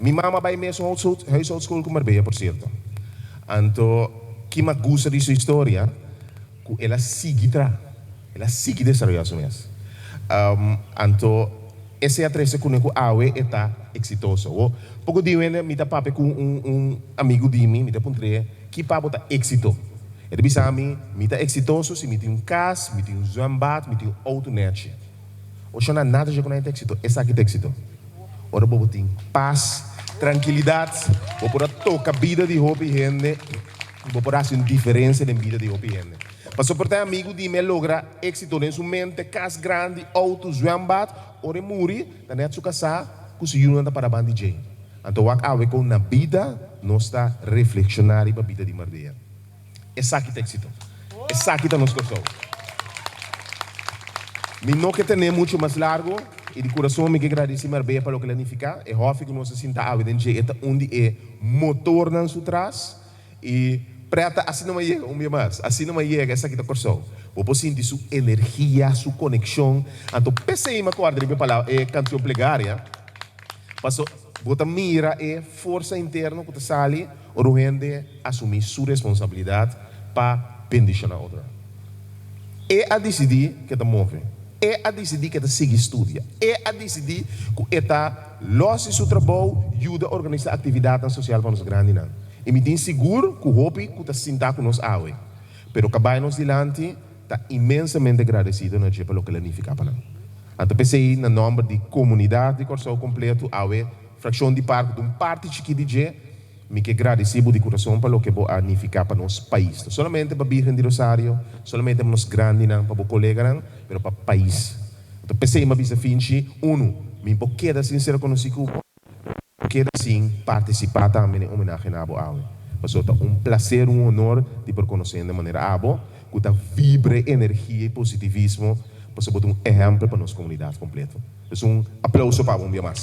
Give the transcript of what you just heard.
Mi mama a bai mesun huishoudschool ku Marbella por sierto. Anto ki mi a gusta di su historia ku el a sigui traha, el a sigui desaroyá su mes. Anto esei a trese kuné ku awe e ta eksitoso. Awor poko di wende mi ta papia ku un un amigu di mi, mi ta puntr'é ki pa bo ta éksito. E ta bisa mi, mi ta eksitoso si mi tin un kas, mi tin un zwembad, mi tin un outo nèchi. Oshona nada dje ku nan e ta éksito, esaki ta éksito. Ora bo bo tin pas, trankilidat, bo por a toka bida di hopi hende i bo por hasi un diferensia den bida di hopi hende. Pasobra por ta e amigu di mi a logra éksito den su mente, kas grandi, outo, zwembad, ora e muri, ta nèt su kasá ku su yunan ta para banda di dje. Anto wak awe kon na bida nos ta reflekshoná riba bida di Marbella. Esaki ta éksito. Esaki ta nos Kòrsou. Mi no ke ten'é muchu mas largu i di kurason mi ke gradisí Marbella pa loke el a nifiká. E hòfi ku nos a sinta awe den dje e ta un di e motornan su tras i prèt ta asina mi a yega un bia mas. Asina mi a yega esaki ta Kòrsou. Bo por sinti su energia, su konekshon. Anto p'esei mi a kòrda riba e palabra, e kansion Plegaria, paso bo ta mira e forsa interno ku ta sali ora un hende asumí su responsabilidat pa bendishoná otronan. E a disidí ku e ta move. E a disidí ku e ta sigui studia. E a disidí ku e ta lòs di su trabou yuda organisá aktividatnan sosial pa nos grandinan. I mi tin sigur ku hopi ku ta sintá ku nos awe, pero kabai nos dilanti, ta inmensamente gradesido na dje pa loke el a nifiká pa nan. Anto p'esei, na nòmber di komunidat di Kòrsou kompletu, awe frakshon di par ku ta un parti chikí di dje, mi ke gradisí bo di kurason pa loke bo a nifiká pa nos pais. No solamente pa Birgen di Rosario, solamente pa nos grandinan, pa bo koleganan, pero pa pais. Anto p'esei mi a bisa Finchi, unu, mi por keda sin ser konosí ku bo, Keda sin partisipá tambe den homenahe na abo awe. Pasobra ta un plaser, un honor di por konosé hende manera abo ku ta vibra e energia i positivismo pasobra bo ta un ehèmpel pa nos komunidat kompleto. Dus un aplouso pa abo un bia mas.